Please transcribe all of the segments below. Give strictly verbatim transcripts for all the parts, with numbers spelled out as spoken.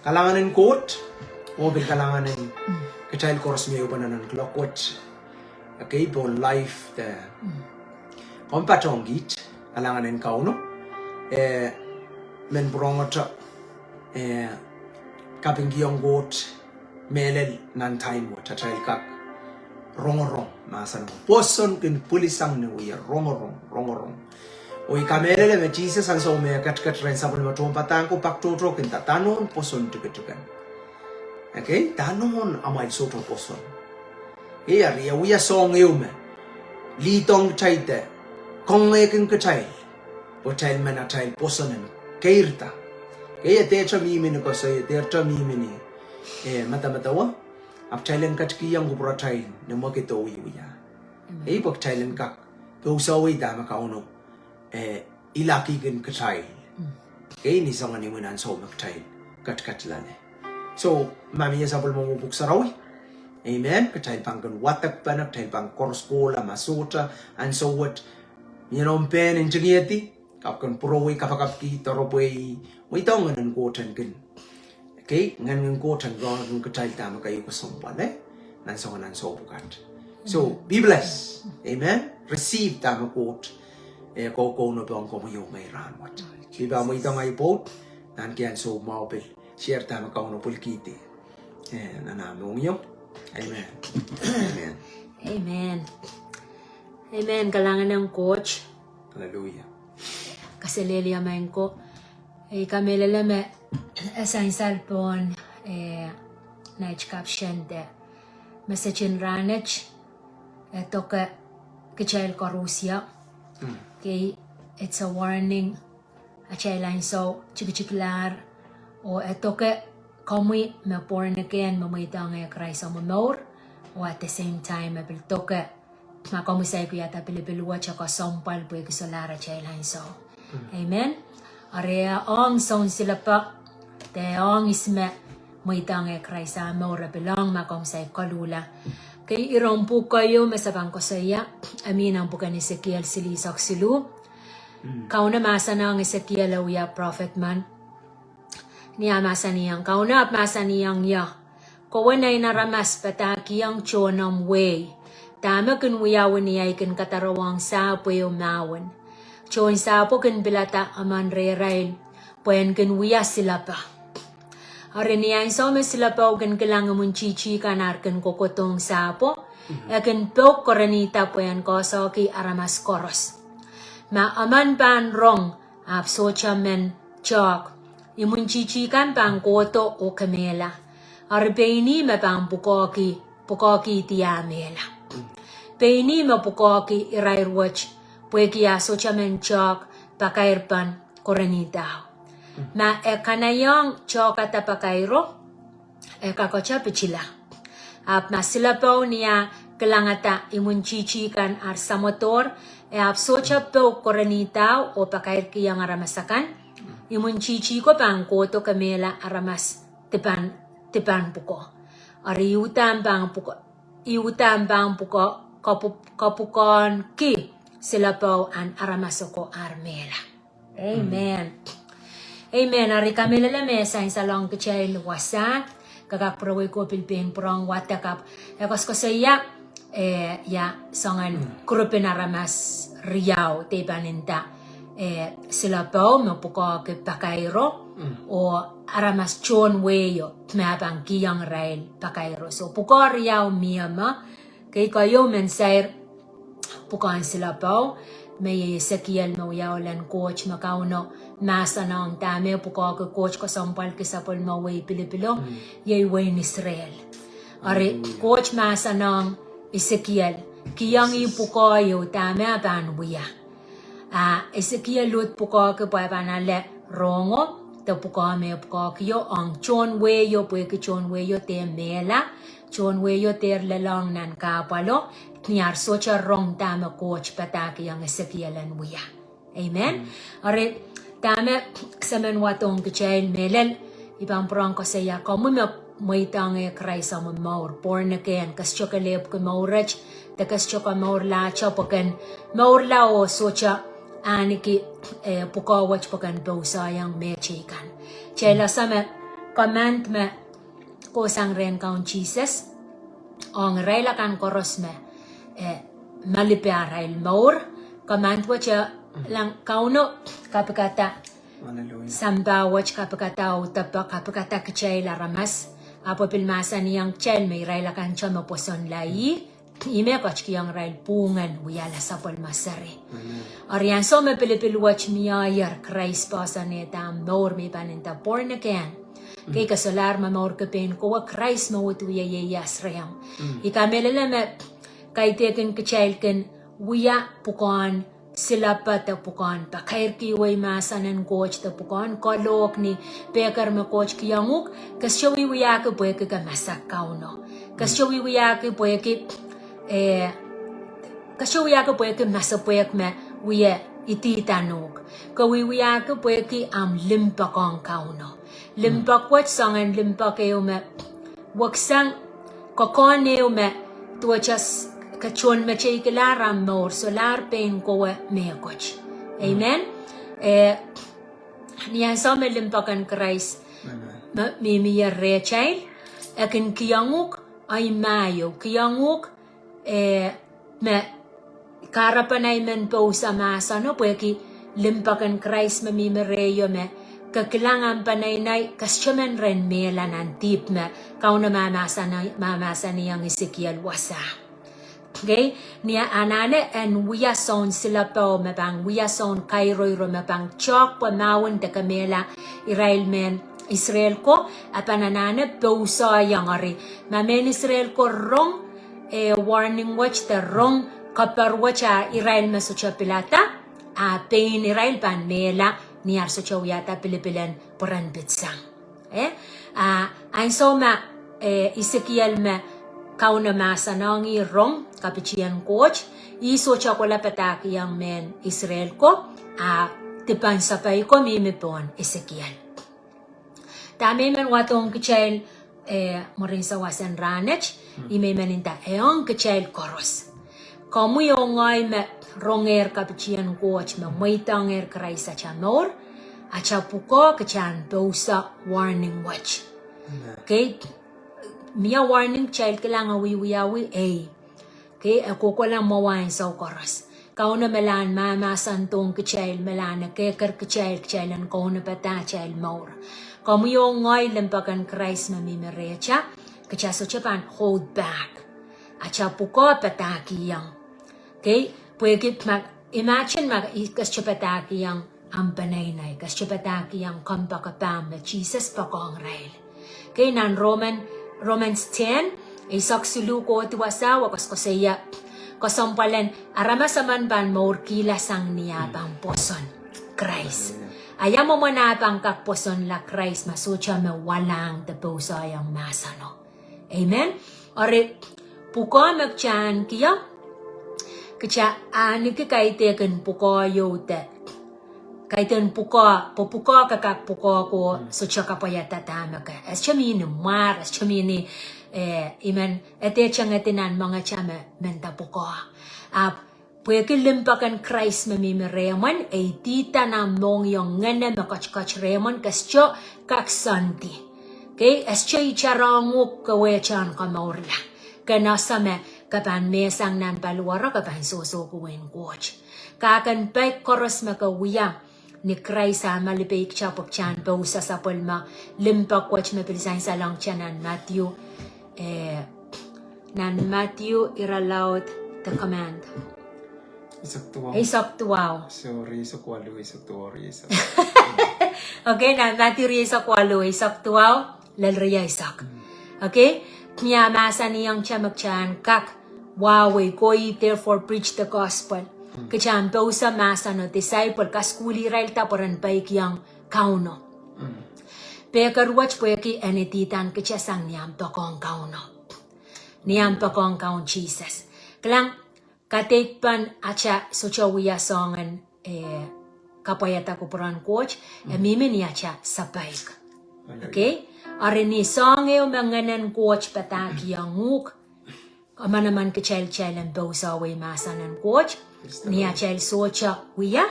Kalahngan en Koht, oh pil kalahngan en kitail koaros me ehu pwe nan kuloak wet. Okay, pohn live de. Komw patohng kiht, kalahngan en Kauno. Eh, men pwurehngete, eh, kapingkihong Koht mehlel nan time wet, atail kak rongorong, mahsen pwoson kin pwilisang ni wia rongorong, rongorong. Oh I kamehlele me Sises ansou me ketiket rehn sapwellime tohnpadahk ko pak tohto kin nda, "Da nohn pwoson tiketiken?" Okay, da nohn amwail sohte pwoson? Eri e wia soahng ehu me lihdohng kitail de, kongehkin kitail, pwe kitail men atail pwoson en keirda. Okay, e dehte mihmi ni koasoi, e dehte mihmi ni, eh, medemedewe. Ahpw kitail en ketikihong kupwuratail ni mwekid oh wiewia. Ei, pwe kitail en kak pousehwei dahme Kauno, eh, ilakihkin kitail. Okay, ni soangen imwin ansou me kitail ketiket loale. So, ma mie sapwellime pwuhk sarawi, amen, kitail pahn kin wadekpene, kitail pahn koaros kohla ma sohte ansou wet, you know, pehn ntingihedi, kapw kin pwurowei, kapakapki doaropwe, mweidohng Ngehn en Koht en kin. Okay, Ngehn en Koht en kin kitail dahme keieu kesempwal, eh? Nan soangen ansou pwukat. So, be blessed. Amen. Receive dahme Koht, eh, kin koukohnopohng komwi oh ngehi rahn wet. I pahn mweidohng ahi pwoud, nan kihong ansou mwahu pil share dahme Kauno pwilikihdi, eh, nan ah mohngiong. Amen. Amen. Amen. Amen. Kalahngan en Koht. Hallelujah. Kaselehlie maing ko. I kamehlele me e sansal pohn, eh, nait caption de message en rahnwet, e doke kitail koaros. Okay, it's a warning. Atail ansou tikitiklahr, oh e doke komwi me born again, me mweidohng eh Krais omw mour, oh at the same time e pil doke ma komwi saik wiahda pilipil wet, e kesempwal pwehki solahr atail ansou. Amen. Eri e ong soun silepe, de e ong ihs me mweidohng eh Krais ah mour, e pil ong ma komw saik koluhla. Okay, iren pwuhk keieu me se pahn koasoia, e mih nan pwuken Esekiel silihsek siluh. Kauno mahsanihong Esekiel, e wia prophet men. Ni ah mahsanihong, Kauno ahpw mahsanihong ie, Kowe nein aramas, padahkihong tohn omw wehi dahme kin wiawi ni ahi kin kadarowohng sahpw ehu mahwen. Tohn sahpwo kin pilada emen rehrail, pwehn kin wia silepe. Eri ni ansou me silepeo kin kilang imwintihti kan ar kin kohkohdohng sahpwo, e kin pouk koarenihda pwehn koasoiki aramas koaros. Ma emen pahn rong ahpw sohte men tehk, imwintihti kan pahn kohdo oh kemehla. Eri pein ih me pahn pwukoahki, pwukoahkihdi ah mehla. Pein ih me pwukoahki irair wet, pwehki ah sohte men tehk, pakair pahn koarenihdao. Ma e kanaiehng tehkada pakairo, e kakete pitila. Ahpw ma silepeo ni ah kilangada imwintihti kan ar samwodohr, e ahpw sohte pouk koarenihdao oh pakairkihong aramas akan, imwintihti ko pahn kohdo kemehla aramas dipan, dipan pwukoa. Eri uhdahn pahn pwukoa, uhdahn pahn pwukoa, kapw, kapwukoahnki silepeo en aramas oko ar mehla. Amen. Amen. Eri kamehlele me e sansalohng kitail wasa, ke kak pwurowei ko pil pein pwurehng wadek, ahpw e koasokoasoia, eh, ia soangen kurupin aramas riau de I pahn nda, eh, silepeo me pwukoahki pakairo, oh aramas tohn wehio me e pahn kihong irail pakairo. So pwukoa riau mie me, kei keieu men sair pwukoahn silepeo, me iei Esekiel me wiawi lel Koht me Kauno mahsanihong dahme pwukoahki Koht kesempwalki sapwellime wehi pilipilo, iei wehin Israel. Eri Koht mahsanihong Esekiel, kihong ih pwukoa ieu dahme e pahn wia. A Esekiel uhd pwukoahki pwe e pahn ale rohngo, de pwukoa me pwukoahkio ong tohn wehio, pwehki tohn wehio dehr mehla, tohn wehio dehr lelohng nan kahpwalo, ni ar sohte rong dahme Koht padahkihong Esekiel en wia. Amen. Eri dahme se men wadohng kitail mehlel, I pahn pwurehng koasoia, komwi me mweidohng eh Krais omw mour, born again, ke sohte kelehpwki mour wet, de ke sohte komourlahte pwe ken mourla oh sohte ahneki, eh, pwukoa wet pwe ken pousoiong mehteikan. Kitail ese me command me kohsang rehn Kaun Sises ong irail akan koaros me, eh, malipe arail mour. Command wet, eh, lang Kauno kapikada. Hallelujah. Sampah wet kapikada, audepe kapikada kitail aramas. Ahpw e pil mahsanihong kitail me irail akan te me pwosonla ih, ih me ketikihong irail pwungen wiahla sapwellime seri. Amen. Eri ansou me pilipil wet mie, iei Krais poahsoanehda mour me I pahn nda born again. Kei, ke solahr momourki pein kowe, Krais me uhd wie ieias rehmw. I kamehlele me kaidehkin kitail kin wia pwukoahn silape de pwukoahn pakairkihwei mahsen en Koht de pwukoahn kolohk ni pehker me Koht kihong uhk, ke sohte wiewiahki pwehki ke masak Kauno. Ke sohte wiewiahki pwehki, eh, ke sohte wiewiahki pwehki masepwehk me wie idihdan uhk. Ke wiewiahki pwehki ahmw limpoak ong Kauno. Limpoak wet soangen limpoak ehu me weksang, kokohn ehu me duwehte ke tohnmeteikilahr ahmw mour, solahr pein kowe mehkot. Amen. Eh, ni ansou me limpoak en Krais me mihmi rehtail, e kin kihong uhk, ei, ma ieu kihong uhk, eh, me kahrepen ei men pousa mahseno pwehki limpoak en Krais me mihmi rehio me ke kilang ahmw peneinei, ke sohte men ren mehla nan dihp me Kauno mahmahsani, mahmahsanihong Esekiel wasa. Kei, ni anahne en wia soun silapo me pahn wia soun kairoiro me pahn tohk pwe mahwen de kemehla irail mehn Israel ko, e pahn anahne pousohiong eri. Ma mehn Israel ko rong, eh, warning wet de rong kapar wet a irail me sohte pilada, a pein irail pahn mehla ni ar sohte wiahda pilipil en pwuren pitsang. Eh, a ansou me, eh, Esekiel me Kauno mahsanihong ih rong kapitien Koht, ih sohte kohla padahkihong mehn Israel ko, a dipen sapai ko mihmi pohn Esekiel. Dahme I men wadohng kitail, eh, mwurin sawas en rahnwet, I men nda e ong kitail koaros. Komwi oh ngehi me rongehr kapitien Koht me mweidohngehr Krais ata mour, ata pwukoa kitail en pousa warning wet. Kei, mie warning kitail kilang e wiewiawi, ei. Kei, e kohkohla mwowe ansou koaros. Kauno me lahn mahmahsandohng kitail, me lahn ekeker kitail, kitail en kaunopada atail mour. Komwi oh ngehi limpoak en Krais me mihmi rehta, kitail sohte pahn hold back. Ata pwukoa padahkihong. Kei, pwehki ma, imagine ma ke sohte padahkihong ahmw peneinei, ke sohte padahkihong kompoakepahmw me Sises poakohng irail. Kei, nan Roman, Romans ten, eisek siluh kohdi wasa, e koasoakoasoia kesempwalen aramas emen pahn mourkihla sang ni ah pahn pwoson Krais. A ia mwomwen ah pahn kak pwosonla Krais ma sohte me walahng de pousohiong mahseno. Amen. Eri pwukoa me kitail en kihong, kitail ahneki kaidehkin pwukoa ieu de. Kaidehn pwukoa, pwe pwukoa ke kak pwukoa ko sohte kapwaiada dahme ke. E sohte mihmi ni mwahr, e sohte mihmi ni, eh, I men, e dehr tengedi nan moangete me menda pwukoa. Ahpw pwehki limpoak en Krais me mihmi rehmwen, e idihda nan mohngiong ngehno me ketiket rehmwen, ke sohte kak soandi. Kei, e sohte itarohng uhk ke wehte en komourla. Ke nda se me ke pahn mehsang nan paliwaro, ke pahn sohsohki wehin Koht. Kahrehda pai koaros me ke wia, ni Krais ah malipeikitail pwe kitail en pousa sapwellime limpoak wet me pil sansalong kitail nan Matthew, eh, nan Matthew irelaud de command. Eisek duwau. Eisek duwau. Sorry, eisek waluh, eisek duwau, eisek. Okay, nan Matthew rieisek waluh, eisek duwau lel rieisek. Okay, ni ah mahsanihong kitail me kitail en kak wahwei, go ye therefore preach the gospel. Kitail en pousa mahseno, disciple, kasukuhlirailda pwe ren peikiong Kauno. Pehker wet pwehki en idihdan kitail sang ni ahmw poakohng Kauno. Ni ahmw poakohng Kaun Sises. Kilang, kadeikpen atail sohte wia soangen, eh, kapwaiada kupwuren Koht, e mihmi ni atail sapeik. Okay? Eri ni soahng ehu me Ngehnen Koht padahkihong uhk, emenemen kitail, kitail en pousohwei mahsen en Koht, ni atail sohte wia,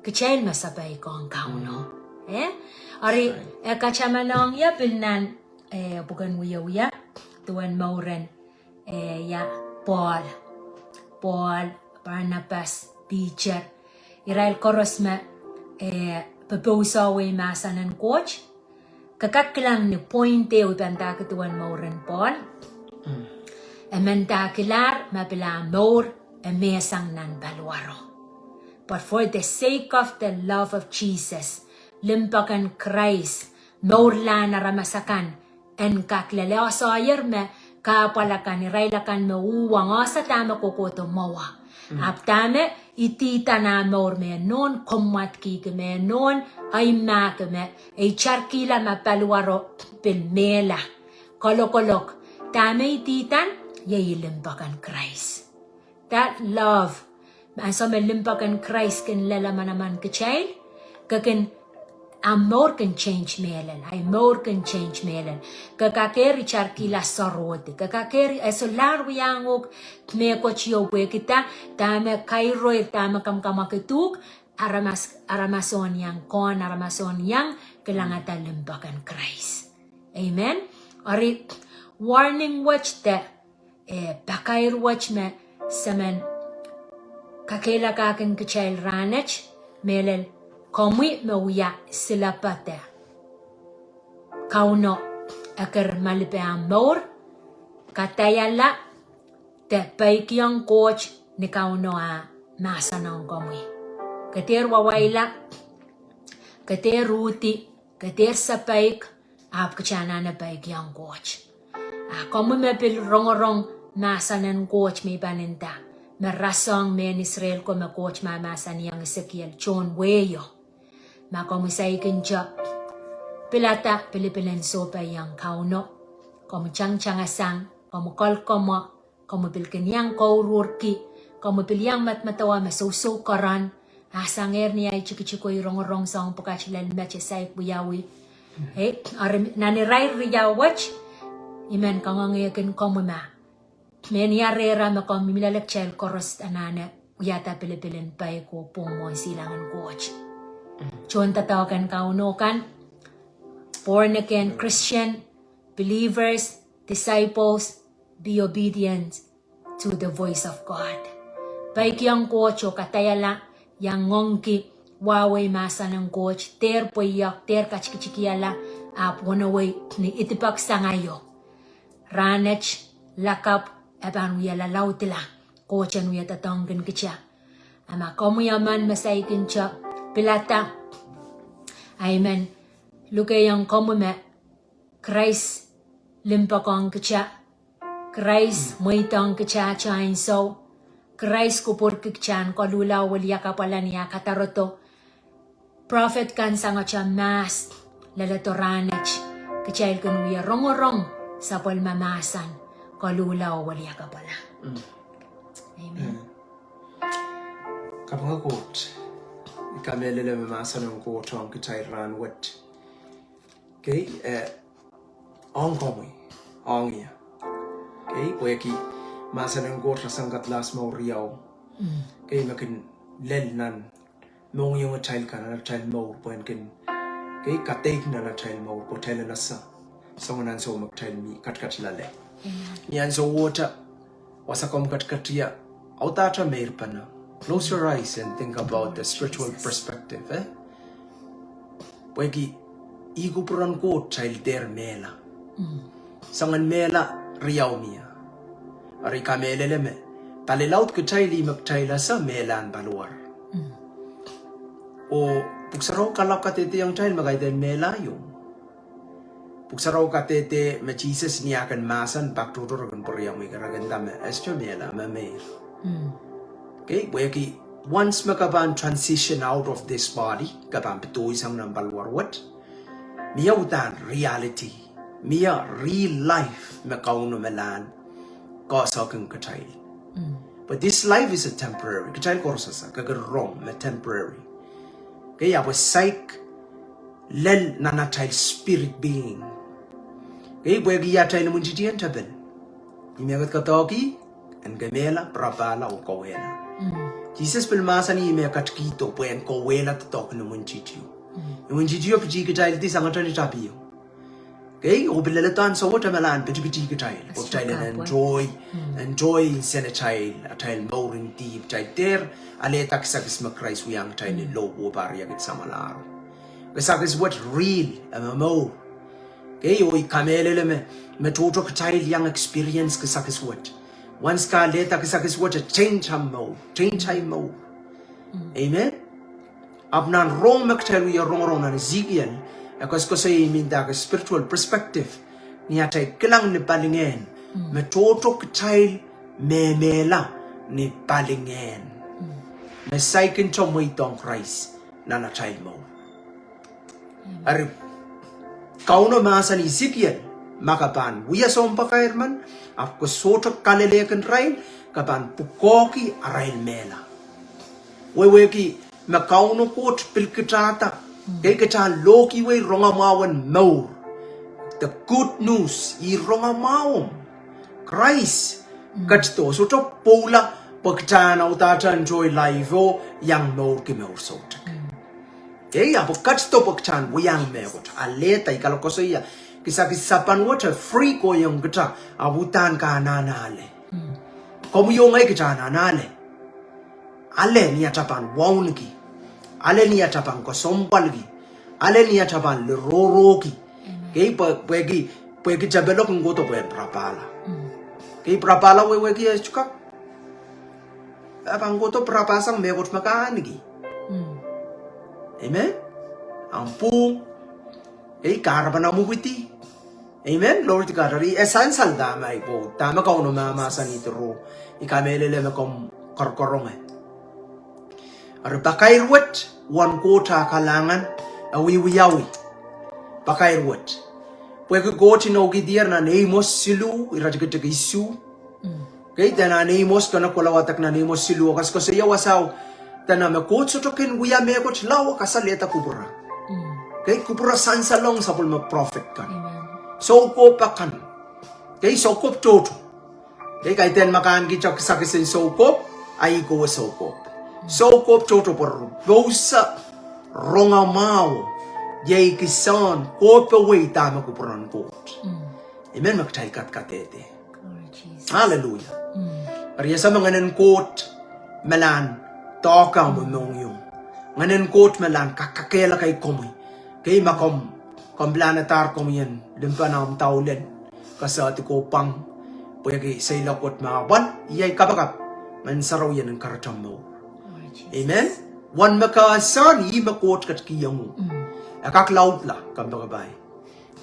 kitail me sapeik ong Kauno. Eh? Ari, e katamanehng ie pil nan, eh, pwuken Wiewia, duwen mouren, eh, ia, Paul. Paul, Barnabas, Peter. Irail koaros me, eh, popousehwei mahsen en Koht. Ke kak kilang ni point ehu I pahn dake duwen mouren Paul. E men dakilahr ma pil ah mour e mehsang nan paliwaro. But for the sake of the love of Jesus, limpoak en Krais, mourlahn aramas akan, en kak lel, e soaier me kahpwal akan, irail akan me uhwong, e sohte dahme kohkohdo mwowe. Ahpw dahme idihdan ah mour me nohn komwadkihki, me nohn eimahki, me e itarkihla ma paliwaro pil mehla, kolokolok. Dahme idihdan, iei limpoak en Krais. That love, ansou me limpoak en Krais kin lel manaman kitail, ke kin, ah mour kin change mehlel, ah mour kin change mehlel. Ke kakehr itarkihla sorodi, ke kakehr, e solahr wiahiong uhk mehkot ieu pwehki da, dahme kairoir, dahme kamwakamwakid uhk, aramas, aramas ohn iang, kohn aramas ohn iang kilangada limpoak en Krais. Amen. Ari, warning wet de, eh, pakair wet me se men kakehlakahkin kitail rahnwet, mehlel komwi me wia silepe de Kauno eker malipe ah mour, kataiala de peikiong Koht ni Kauno ah mahsen ong komwi. Ke dehr wawaila, ke dehr uhdi, ke dehr sapeik, ahpw kitail anahne peikiong Koht. Ah komwi me pil rongorong mahsen en Koht me I pahn nda, me rasehng mehn Israel ko me Koht mahmahsanihong Esekiel tohn wehio. Ma komwi saikinte pilada pilipil en sohpeiong Kauno, komwi tangtangasang, komwi kolkomwo, komwi pil kin iang kouruhrki, komwi pil iang medemedewe me sousou koaron, ah sangehr ni ahi tikitik oh I rongorong soahng pwukat lel met e saik wiawi. Eh, ari nan irair riau wet, I men kangoangehkin komwi ma, mehnia rehra me komwi mih loale, kitail koaros anahne wiahda pilipil en peik oh pwung mwohn silangin Koht. Tohndoadoahk en Kauno kan, born again Christian, believers, disciples, be obedient to the voice of God. Peikiong Koht oh kataiala, iang ngoangki wahwei mahsen en Koht, dehr pweiek, dehr katikitikiala, ahpw wenewei ni idipek sangaio. Rahnwet, lakapw, e pahn wia lalaudla, Koht en wia doadoahngkin kitail. Ah ma komwi emen me saikinte pilada, I men lukehiong komwi me Krais limpoakohng kitail, Krais mweidohng kitail atail ansou, Krais kupwurki kitail en koluhla oh weliakapwala ni ah kadarodo prophet kan sang atail mahs, leledo rahnwet, kitail kin wie rongorong sapwellime mahsen, koluhla oh weliakapwala. Amen. Kapinga Koht, I kamehlele me mahsen en Koht ong kitail rahnwet. Kei, eh, ong komwi, ong ie. Kei, pwehki mahsen en Koht rasehng kadlahs mour riau. Kei, me kin lel nan mohngiong atail kan, nan atail mour, pwehn kin, kei, kadeik nan atail mour, pwe kitail en ese soangen ansou me kitail mih ketiket loale. Ni ansou wet, wasa komw ketiket ie, audahte meirpene. Close your eyes and think about the spiritual perspective, eh? Pwehki ih kupwuren Koht kitail dehr mehla. Soangen mehla riau mie. Eri I kamehlele me palilaud kitail ih me kitail ese mehlahn paliwar. Oh Pwuhk Sarawi kalap kadehdehiong kitail me kaidehn mehla ieu. Pwuhk Sarawi kadehde me Sises ni ah kin mahsen pak tohto re kin pwuriamwei, re kin nda me e sohte mehla, me meir. Kei, pwehki once me ke pahn transition out of this body, ke pahn pedoisang nan paliwar wet, mie uhdahn reality, mie real life me Kauno me lahn koasoakin kitail. But this life is a temporary. Kitail koaros ese, ke kin rong me temporary. Kei, ahpw e saik lel nan atail spirit being. Kei, pwehki atail imwintihti en tepel. Ih me ketiket doadoahk, en kemehla, pirapahla oh kauwehla. Sises pil mahsanih ih me ketikihdo pwe en kauwehla doadoahk en imwintihti. Imwintihti o pitih kitail di sangete ni tapio. Kei, oh pil leledo ansou wet e malahn pitipitih kitail. Pwe kitail en enjoy, enjoy nsenatail, atail mour en dihp, kitail dehr alehda kisakis me Krais wiahiong kitail ni lohpwuo, pahn riekid samwalahro. Kisakis wet real, e momour. Kei, oh I kamehlele me, me tohto kitail iang experience kisakis wet. Once ke alehda kisakis wet, e change ahmw mour, change ahmw mour. Amen. Ahpw nan rong me kitail wie rongorong nan Ezekiel, e koasokoasoia imwintahki spiritual perspective, ni atail kilang ni palingehn, me tohto kitail mehmehla ni palingehn. Me saikinte mweidohng Krais nan atail mour. Eri, Kauno mahsanih Ezekiel, ma ke pahn wia sounpakair men, ahpw ke sohte kalelehkin irail, ke pahn pwukoahki arail mehla. Wehwehki me Kauno Koht pil kitahda, kei, kitail lohkihwei rongamwahu en mour. The good news, ih rongamwahu. Krais ketido, sohte pwoula pwe kitail en audaudla enjoy life o iang mourki mour soutuk. Kei, ahpw ketido pwe kitail en wiahiong mehkot. Alehda, I kalokosoia, kisakis sapan wet e free kohiong kitail, ahpw uhdahn ke anahne ale. Komwi oh ngehi kitail anahne ale. Ale ni atail pahn wauneki. Ale ni atail pahn kesempwalki. Ale ni atail pahn lirohrohki. Kei, pwe, pwehki, pwehki tepelok en kohdo pwehn pirapahla. Kei, pirapahla wehwehki e tuhkak. E pahn kohdo pirapahsang mehkot me ke ahneki. Amen. Ahmw pwuhng. Kei, kahrepen ahmw ipwidi. Amen. Glory to God. Eri e sansal dahme I pwoud, dahme Kauno mahmahsanihdi rong. I kamehlele me komw karonge. Eri pakair wet, wen Koht ah kalahngan, e wiewiawi. Pakair wet. Pwehki Koht inoukihdier nan Eimwos siluh, iretikitik isuh. Kei, dene nan Eimwos, ke kohla wadek nan Eimwos siluh, e koasokoasoia wasao, dene me Koht sohte kin wia mehkot lao e kasalehda kupwura. Kei, kupwura sansalong sapwellime prophet kan. Soukohp akan. Kei, soukohp tohto. Kei, kaidehn me ke ahneki kisakis en soukohp, a ih kowe soukohp. Soukohp tohto pwe re pousa rongamwahu, iei kisehn kohpewei dahme kupwuren Koht. Amen, me kitail kadkadehde. Hallelujah. Eri ese me Ngehnen Koht malahn doahke omw mohngiong. Ngehnen Koht malahn kak- kakehlaka komwi. Kei, ma komw, komw pilahn adahr komwi en limpoak nan omw daulen, ke sehd ko pwang, pwehki seiloak wet me apwal, iei kapakap, Ngehn Sarawi en kahrehda omw mour. Amen. Wen me ke ese ni me Koht ketikihong uhk, e kak laudla, kompoakepahi.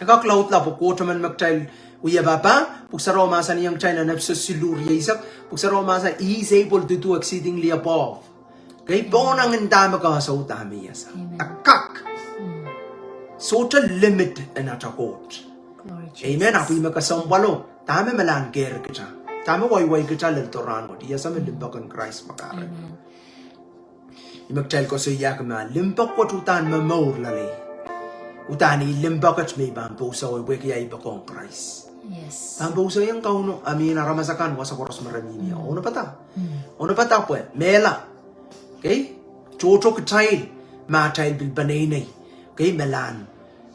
E kak laudla pwe Koht emen me kitail wia papah, Pwuhk Sarawi mahsanihong kitail nan Episos siluh rieisek, Pwuhk Sarawi mahsanih, He is able to do exceedingly above. Kei, pohn ahngin dahme ke ese oh dahme I ese. E kak. Sohte limit en atail Koht. Amen. Ahpw ih me kesempwalo, dahme malahn kehr kitail, dahme waiwai kitail lel doarahnwet, I ese me limpoak en Krais me kahrehda. Ih me kitail koasoiahki me limpoak wet uhdahn momour loale. Uhdahn ih limpoak wet me I pahn pousehwei pwehki ahi poakohng Krais. Pahn pousehiong Kauno, a mihmi aramas akan wasa koaros me re mihmi ie. Onopada. Onopada pwe mehla, kei, tohto kitail, ma atail pil peneinei, kei, malahn,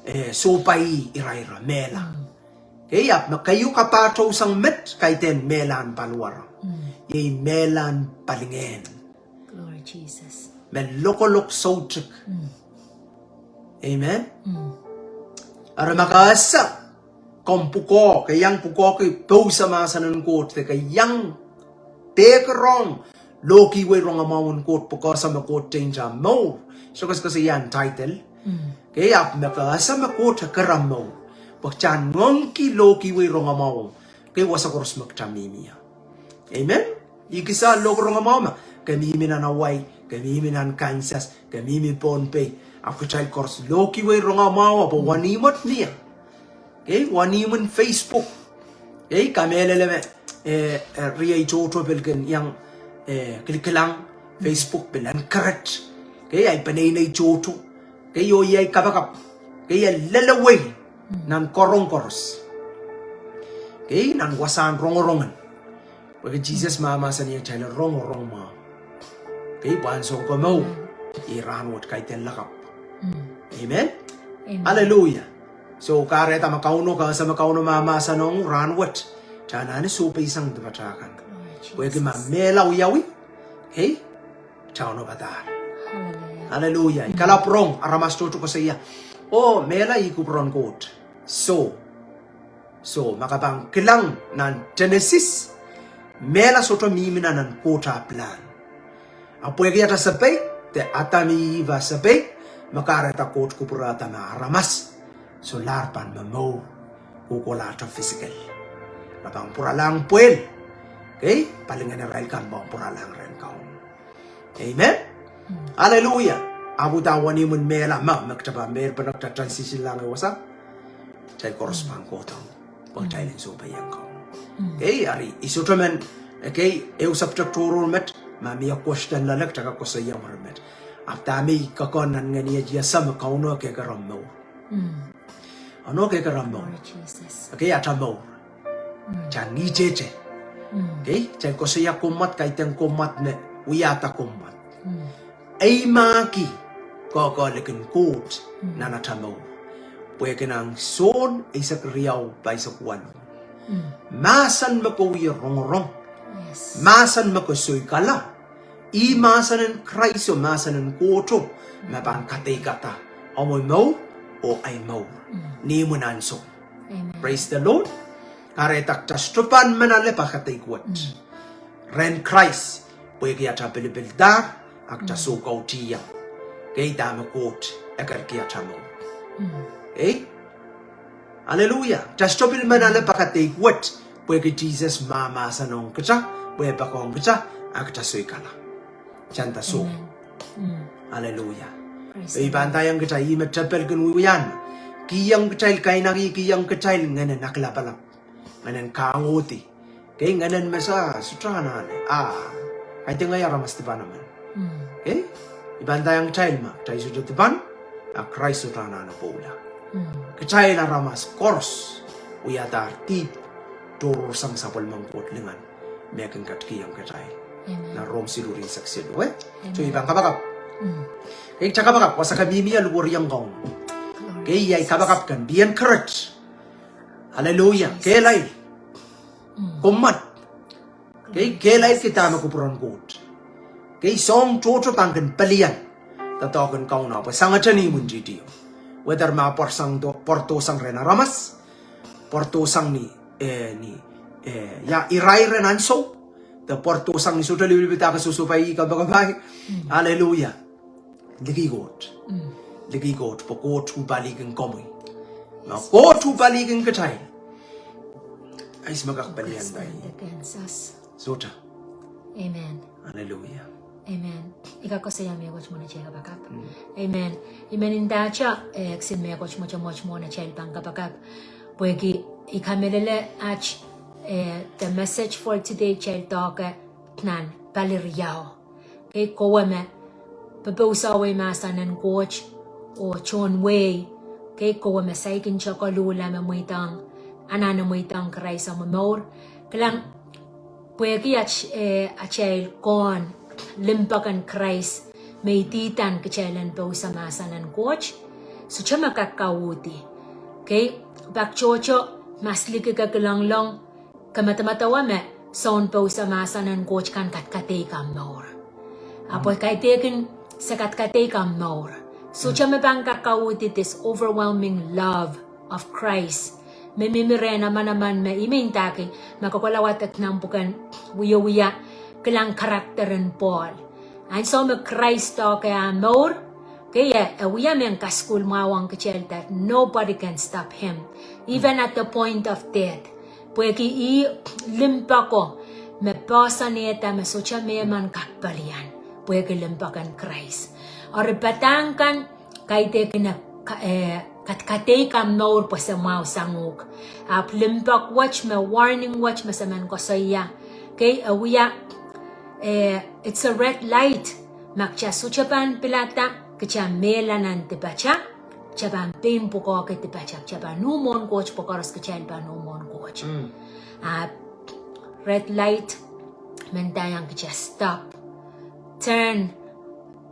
eh, sohpai iraira, mehla. Kei, ahpw me keieu kapahtou sang met kaidehn mehlahn paliwar. Iei mehlahn palingehn. Me lokolok soutuk. Amen. Eri ma ke ese, komw pwukoa, ke iang pwukoahki pousa mahsen en Koht, de ke iang peki rong lohkihwei rongamwahu en Koht pwe ke ese me Koht teinta mour. Soh koasoakoasoia title. Kei, ahpw me ke ese me Koht kehr omw mour, pwe kitail en ngoangki lohkihwei rongamwahu. Kei, wasa koaros me kitail mihmi ie. Amen. Ih kisehn lohkihwei rongamwahu ma ke mihmi nan Hawaii, ke mihmi nan Kansas, ke mihmi Pohnpei, ahpw kitail koaros lohkihwei rongamwahu pwe wenihmw wet mie. Kei, wenihmw en Facebook. Kei, kamehlele me, eh, eh, riei tohto pil kin iang, eh, kilikilang, Facebook pil en keret. Kei, ahi peneinei tohto. Kei, oh iei ahi kapakap. Kei, e lelewei nan karong koaros. Kei, nan wasahn rongorong en. Pwehki Sises mahmahsanihong kitail rongorong mwahu. Kei, pwe ansou komour, iei rahnwet kaidehn lakapw. Amen. Amen. Hallelujah. So, kahrehda ma Kauno, kahrehda ma Kauno mahmahsanihong rahnwet, kitail anahne sohpeisang dipatail kan. Glory, Jesus. Pwehki ma mehla wiawi, okay? Kitail anahne padahk. Hallelujah. Hallelujah. I kalap rong, aramas tohto koasoia, oh, mehla ih kupwuren Koht. So, so, ma ke pahn kilang nan Genesis, mehla sohte mihmi nan Koht ah plan. Ahpw pwehki atail sehpei, de Adam oh Ihp ah sehpei, me kahrehda Koht kupwurehda me aramas solahr pahn momour, kohkohlahte physical. Re pahn pwuralahng pwehl, okay? Palingehn irail kan pahn pwuralahng rehn Kauno. Amen. Hallelujah. Ahpw udahn wenihmw en mehla ma, ma kitail pahn mehlpene, kitail transition lahng ehu wasa, kitail koaros pahn kohdohng pwe kitail en sohpeiong Kauno. Okay, eri, I sohte men, okay, ehu subject tohrohr met, ma mie question loale, kitail kak koasoia mwurin met. Ahpw dahme I kak nan ngehn iet, I ese me Kauno kehkehre mour. Kauno kehkehre mour. Lord Jesus. Okay, atail mour. Kitail ngihtete. Okay, kitail koasoia kommwad, kaidehn kommwad me wiahda kommwad. Eimahki kehkehlikin Koht nan atail mour. Pwehki nan Sohn eisek riau, pahisek waluh, mahsen me ke wie rongorong, yes, mahsen me ke soikala, ih mahsen en Krais oh mahsen en Koht me pahn kadeikada omw mour oh ahi mour ni imwin ansou. Amen. Praise the Lord. Kahrehda kitail sohte pahn men ale pahn kadeik wet rehn Krais, pwehki atail pilipildahr, ahpw kitail soukautihong, okay, dahme Koht ekerki atail mour. Okay? Hallelujah. Kitail sohte pil men ale pahn kadeik wet, pwehki Sises mahmahsanihong kitail, pwe e poakohng kitail, ahpw kitail soikala. Kitail nda soh. Amen. Hallelujah. Praise the Lord. I pahn ndaiong kitail, ih me tepel kin wiwiahn, kihong kitail kainaki, kihong kitail ngehnen aklapalap, ngehnen kahngohdi. Okay, ngehnen me se sohte anahne, ah, kaidehn ngehi aramas dipan emen. Okay? I pahn ndaiong kitail ma kitail sohte dipan, a Krais sohte anahne pwoula. Kitail aramas koaros wiadahr dihp tohrohrsang sapwellimen Koht lingan me kin ketikihong kitail. Amen. Nan Rom siluh, ire eisek siluh, eh? So, amen, I pahn kapakap. Okay, kitail kapakap, wasa ke mihmi ie, likwerihong Kauno. Glory. Okay, iei kapakap kan, be encouraged. Hallelujah. Kehlail. Kommwad. Okay, kehlail ki dahme kupwuren Koht. Okay, soahng tohto pahn kin pelian doadoahk en Kauno, pwe sangete ni imwintihti. Whether ma pwardohsang rehn aramas, pwardohsang ni, eh, ni, eh, ia, irair en ansou, de pwardohsang ni sohte lipilipil, dahke sohsohpai, ih kapakapai. Hallelujah. Likih Koht. Likih Koht, pwe Koht uhpalikin komwi. Ma Koht uhpalikin kitail, iei me kak pelian pai. Sohte. Amen. Hallelujah. Amen. I kak koasoia mehkot mwohn atail kapakap. Amen. I men ndahte, eh, kisin mehkot mwotomwot mwohn atail pahn kapakap. Pwehki I kamehlele aht, eh, the message for today, kitail doahke nan pali riau. Okay, kowe me popousawei mahsen en Koht oh tohn wehi. Okay, kowe me saikinte koluhla me mweidohng, anahne mweidohng Krais omw mour. Kilang, pwehki aht, eh, atail kohn limpoak en Krais me idihdan kitail en pousa mahsen en Koht, sohte me kak kauhdi. Okay, pak tohto, ma se liki ke kilenglong, ke medemedewe me soun pousa mahsen en Koht kan kadkadeik omw mour. Ahpw kaidehkin se kadkadeik omw mour, sohte me pahn kak kauhdi this overwhelming love of Christ me mihmi rehn manaman me I men ndahki, ma ke kohla wadek nan pwuken Wiewia, kilang character en Pohl. Ansou me Krais doahke ah mour, okay, e, e wia mehn kasukuhl mwahu ong kitail that nobody can stop him, even at the point of death. Pwehki ih limpoako me poahsoanehda me sohte mehmen kak pelian, pwehki limpoak en Krais. Eri padahk kan kaidehkin, eh, kadkadeik omw mour pwe se mwahu sang uhk. Ahpw limpoak wet me, warning wet me se men koasoia, okay, e wia, eh, it's a red light. Ma kitail sohte pahn pilada, kitail mehla nan dipatail, kitail pahn pein pwukoahki dipatail, kitail pahn uh mwohn Koht pwe koaros kitail pahn uh mwohn Koht. Ah, red light, men ndaiong kitail stop, turn,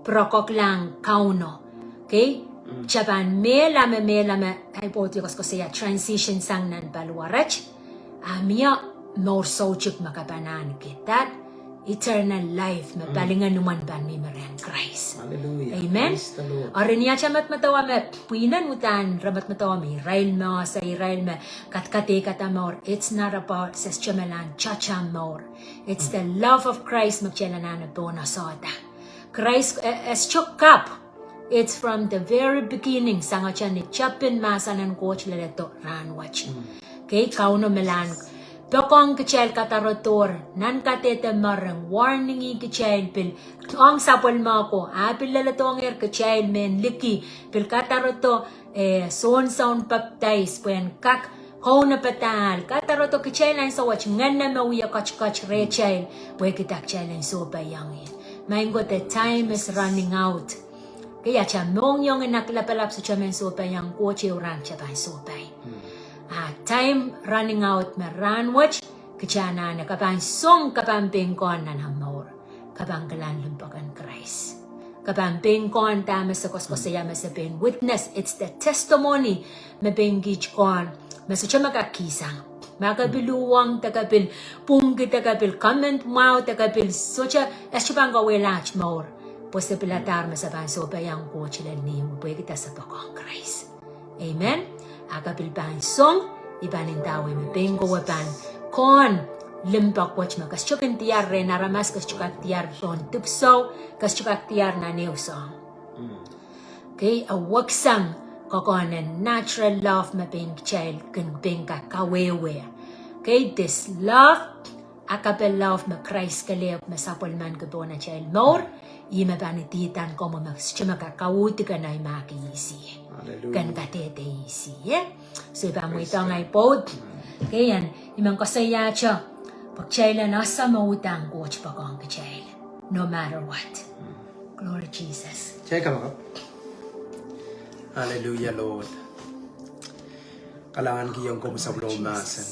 pwurokoklahng Kauno. Okay? Kitail pahn mehla me, mehla me, ahi pwoud koasoakoasoia transition sang nan paliwar et. A mie mour soutuk me ke pahn ahneki. That eternal life me palingehn imwen pahn mih me rehn Krais. Hallelujah. Amen. Praise the Lord. Eri ni atail medemedewe me pwihn en uhdahn re medemedewe me irail me ese, irail me kadkadeikada mour. It's not about se sohte me lahn tata mour. It's the love of Christ me kitail anahne pwunod sohte. Krais, eh, eh, sohte kapw. It's from the very beginning, sangete ni tepin mahsen en Koht leledo rahnwet. Kei Kauno me lahn poakohng kitail kadarodohr, nan kadehde mering, warning-i kitail pil, ong sapwellime ko, a pil leledohngehr kitail mehn liki, pil kadarodo, eh, Sohn Soun Papdais, pwehn kak kaunopada ahl, kadarodo kitail ansou wet ngehn me wie ketiket rehtail, pwehki kitail en sohpeiong ie. Maing ko, the time is running out. Kei atail mohngiong en aklapalap sohte men sohpeiong, Koht ehu rahn kitail pahn sohpei. A time running out me rahnwet, kitail anahne, ke pahn song, ke pahn pein kohn nan omw mour. Ke pahn kilang limpoak en Krais. Ke pahn pein kohn dahme se koasoakoasoia me se pein witness. It's the testimony me pein kiht kohn. Me sohte me kak kihsang. Ma ke pil uhwong de ke pil pwungki de ke pil comment mwahu de ke pil sohte, e sohte pahn kawehla aht mour. Pwe se piladahr me se pahn sohpeiong Koht lel ni imwi pwehki se poakohng Krais. Amen. A ke pil pahn song, I pahn ndahwei me pein kowe pahn kohn limpoak wet me ke sohte kin diar rehn aramas, ke sohte kak diar pohn dipwisou, ke sohte kak diar nan ehu soahng. Kei, e weksang kokohn en natural love me pein kitail kin pein kak kawehwe. Kei, this love, agape love me Krais kelehpw me sapwellimaniki pohn atail mour, ih me pahn idihdan komwi me sohte me kak kauhdi ke naimak ihs ie. Hallelujah. Ken kadehde ihs ie. So I pahn mweidohng ahi pwoud. Kei, en I men koasoiahte, pwe kitail en ese me uhdahn Koht poakohng kitail. No matter what. Glory Jesus. Kitail kapakap. Hallelujah, Lord. Kalahngan kihong komwi sapwellime mahsen.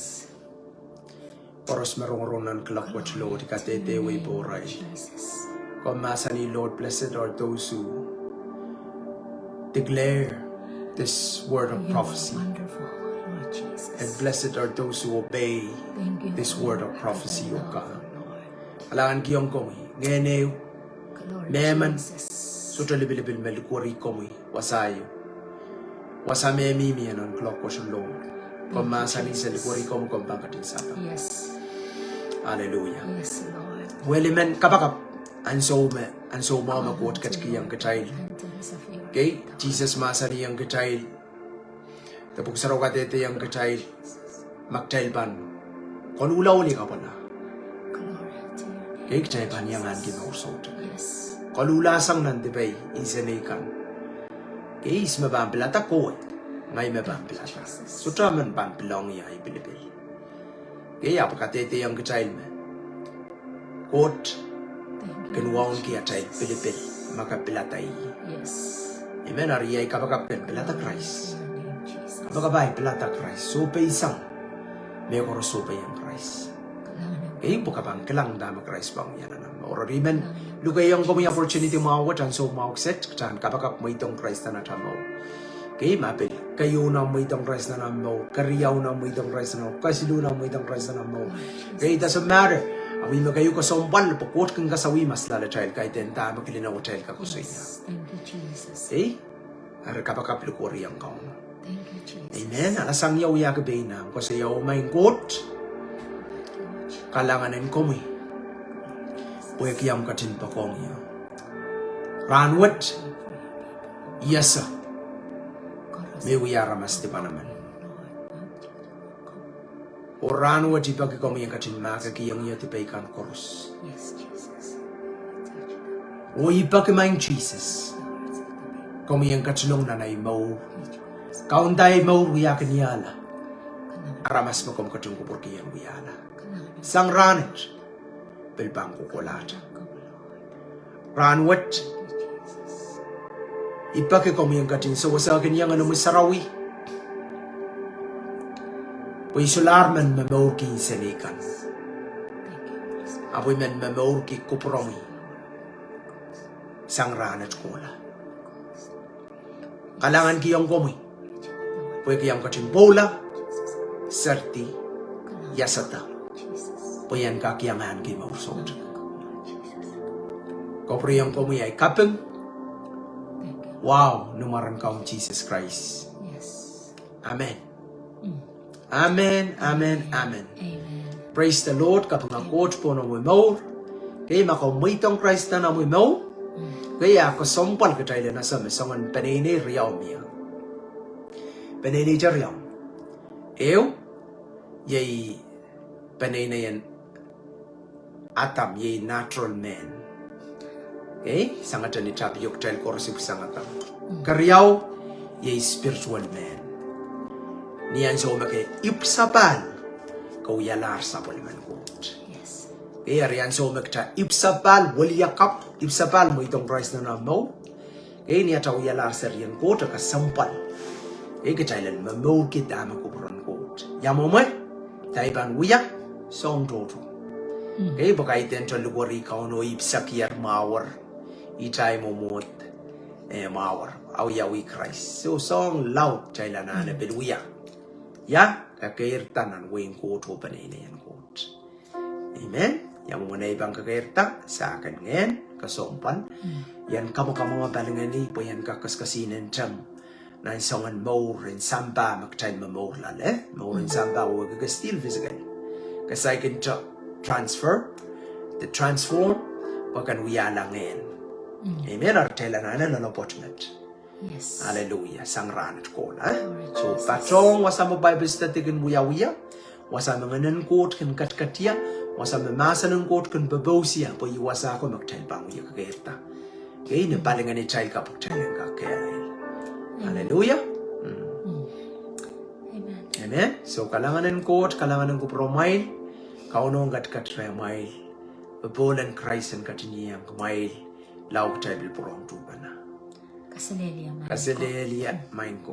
Koaros me rongorong nan kuloak wet, Lord, I kadehdehwei pohrail. Komw mahsanih, Lord, blessed are those who declare this word of prophecy. And blessed are those who obey this word of prophecy, O God. Kalahngan kihong komwi, ngehn ehu, mehmen, sohte lipilipil me likwerih komwi, wasa ehu. Wasa me mihmi nan kuloak wet, Lord. Komw mahsanih se likwerih komwi komw pahn ketin sapeng. Hallelujah. Well, I men kapakap ansou me, ansou mwahu me Koht ketikihong kitail. Kei, Sises mahsanihong kitail, de Pwuhk Sarawi kadehdehong kitail, ma kitail pahn koluhla oh lih kapwala, kei, kitail pahn iang ahneki mour soutuk. Koluhla sang nan dipei, insenei kan. Kei, ihs me pahn pilada? Kowe. Ngehi me pahn pilada. Sohte emen pahn pilong ie ahi pilipil. Kei, ahpw kadehdehong kitail me Koht kin wauneki atail pilipil ma ke pilada ih. Amen. Eri ei kapakap ken pilada Krais. Kapakap ahi pilada Krais. Sohpeisang mehkoaros, sohpeiong Krais. Kei, pwe ke pahn kilang dahme Krais pahn wia nan omw mour. Eri I men lukehiong komwi opportunity mwahu wet, ansou mwahu kiset, kitail en kapakap mweidohng Krais nan atail mour. Kei, ma pil keieu omw mweidohng Krais nan omw mour, keriau omw mweidohng Krais nan omw mour, kesiluh omw mweidohng Krais nan omw mour. Kei, doesn't matter. Ahpw ih me keieu kesempwal pwe Koht kin kasawih ma solahr atail kaidehn dahme kilin ewetail kak koasoia. Kei, eri kapakap, likwerihong Kauno. Amen. Ahnsou sang ia wiahki pein ahmw koasoia, oh Maing Koht, kalahngan en komwi pwehki omw ketin poakohng ie. Rahnwet I ese me wia aramas dipan emen. Oh rahnwet I peki komwi en ketin mahkikihong ie dipei kan koaros. Oh I peki, Maing Sises, komwi en ketilong nan ahi mour. Kaunda ahi mour wiahkin wiahla aramas me komw ketin kupwurki en wiahla. Sang rahnwet pil pahn kohkohlahte. Rahnwet I peki komwi en ketin sewesehkin ie Ngehnomwi Sarawi pwe I solahr men momourki insenei kan, ahpw I men momourki kupwuromwi sang rahnwet kohla. Kalahnganki ong komwi pwehki omw ketin pwoula, seridi, iasada, pwe I en kak iang ahneki mour soutuk. Kupwure ong komwi ahi kaping, wahu ni mwaren Kaun Sises Krais. Amen. Amen, amen, amen. Praise the Lord, kapinga Koht pohn omwi mour. Kei, ma komw mweidohng Krais nan omwi mour, kei, a kesempwal kitail en ese me soangen peneinei riau mie. Peneineite riau. Ehu, iei peneinei en Adam, iei natural man. Kei, sangete ni tapio kitail koaros ipwisang Adam. Keriau, iei spiritual man. Ni ansou me ke ipwisapahl, ke wialahr sapwellimen Koht. Kei, eri ansou me kita ipwisapahl, wiliakapw, ipwisapahl mweidohng Krais nan omw mour, kei, ni ata wialahr serien Koht, e kesempwal, kei, kitail en momourki dahme kupwuren Koht. Ia mwomwe, kitail pahn wia, soahng tohto. Kei, pwe kaidehn te likwerih Kauno ipwisakier mwahuer, ihte ahi mwomwohd, eh, mwahuer, awiawi Krais. Soh, soahng laud kitail anahne pil wia. Ia, kekeirda nan wehin Koht oh peneineien Koht. Amen. Ia mwomwen ei pahn kekeirda, se kin ngehn, kesempwal, I en kamwakamwenge palingehni pwe I en kak kesikesihnen term nan soangen mour en sampah me kitail momour loale. Mour en sampah wehwehki ke still physical. Ke saikinte transfer, de transform, pwe ken wiahla ngehn. Amen. Eri kitail anahne loalopwoat met. Hallelujah. Sang rahnwet kohla. Soh, patohng wasa me Bible study kin wiawia, wasa me Ngehn en Koht kin ketiket ie, wasa me mahsen en Koht kin popohsie, pwe ih wasa ko me kitail pahn wie kekeirda. Kei, ni palingehni kitail kapw kitail en kak kehlail. Hallelujah. Amen. Soh, kalahngan en Koht, kalahngan en kupwuramwail, Kauno en ketiket rehmwail, popohl en Krais en ketin iang kumwail, lao kitail pil pwurehng tuhpene. Kaselehlie maing